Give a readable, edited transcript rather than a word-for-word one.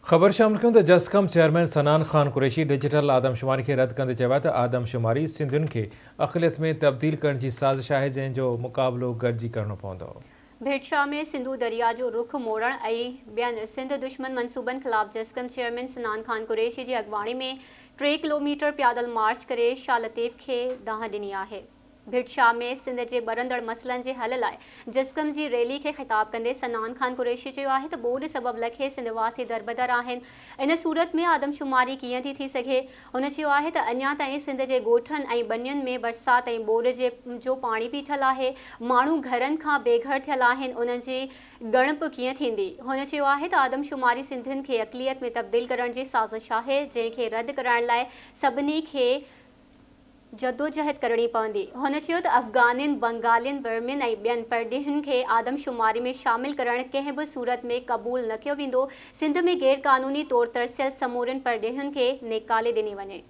خبر شامل ڪيون ته جسقم چيئرمين صنعان خان قريشي ڊجيٽل آدمشماري کي رد ڪندي چيو آهي ته آدمشماري سنڌين کي اقليت ۾ تبديل ڪرڻ جي سازش آهي جنهن جو مقابلو گڏجي ڪرڻو پوندو. ڀٽ شاهه ۾ سنڌو درياء جو رخ موڙڻ ۽ ٻين سنڌ دشمن منصوبن خلاف جسقم چيئرمين صنعان خان قريشي جي اڳواڻي ۾ ٽي ڪلوميٽر پيادل مارچ ڪري شاهه لطيف کي دانهن ڏني آهي. ڀٽ شاهه ۾ سنڌ جي ٻرندڙ مسئلن جي حل لاء جسقم جي ريلي کي خطاب ڪندي صنعان خان قريشي چيو آهي ته ٻوڏ سبب لکين سنڌ واسي دربدر آهن ان صورت ۾ آدمشماري ڪيئن ٿي ٿي سگهي هن چيو آهي ته اڃا تائين سنڌ جي ڳوٺن ۽ ٻنين ۾ برسات ۽ ٻوڏ جي جو پاڻي بيٺل آهي ماڻهو گهرن کان بي گهر ٿيل آهن انهن جي ڳڻپ ڪيئن ٿيندي هن چيو آهي ته آدمشماري سنڌين کي اقليت ۾ تبديل ڪرڻ جي سازش آهي جنهن کي رد ڪرائڻ لاء سڀني کي جدوجهد ڪرڻي پوندي. هن چيو ته افغانين، بنگالين، برمين ۽ ٻين پرڏيهين کي آدمشماري ۾ شامل ڪرڻ ڪنهن به صورت ۾ قبول نه ڪيو ويندو، سنڌ ۾ غيرقانوني طور ترسيل سمورين پرڏيهين کي نيڪالي ڏني وڃي.